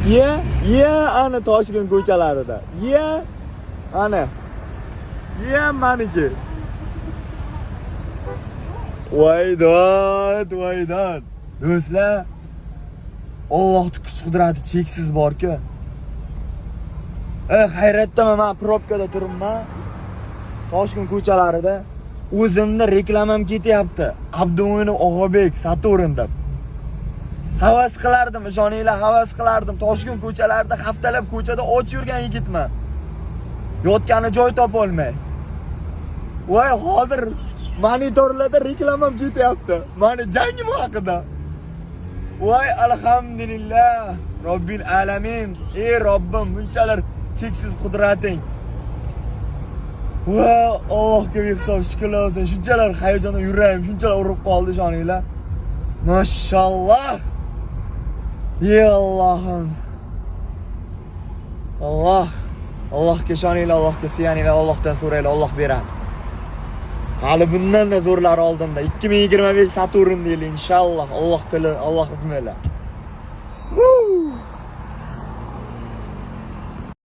Ye, ye, ana Toshkent ko'chalarida. Ye, ana. Ye, maniki. Voy dod, voy dod. Do'stlar, Allohning kuch qudrati cheksiz bor-ku. E, hayratdaman, man probkada turibman. Toshkent ko'chalarida o'zimni reklamam ketyapti. Abdumo'minov Og'abek Saturn deb. Havas qilardim, ishoninglar, havas qilardim. Toshkent ko'chalarida haftalab ko'chada och yurgan yigitman. Yotgani joy topolmay. Voy, hozir monitorlarda reklamam ketyapti. Mani jangim haqida. Voy, alhamdulillah. Robbil alamin. Ey Robbim, bunchalar cheksiz qudrating. Va Allohga behisob shukrlar olsun. Shunchalar hayajondan yuragim shunchalar urib qoldi, ishoninglar. Mashalloh. Ey Allohim. Alloh. Allohga ishoninglar, Allohga suyaninglar, Allohdan so'ranglar, Alloh beradi. Hali bundan da zo'rlari oldinda. 2025 Saturn deyli inshaalloh. Alloh tili, Alloh izni bilan.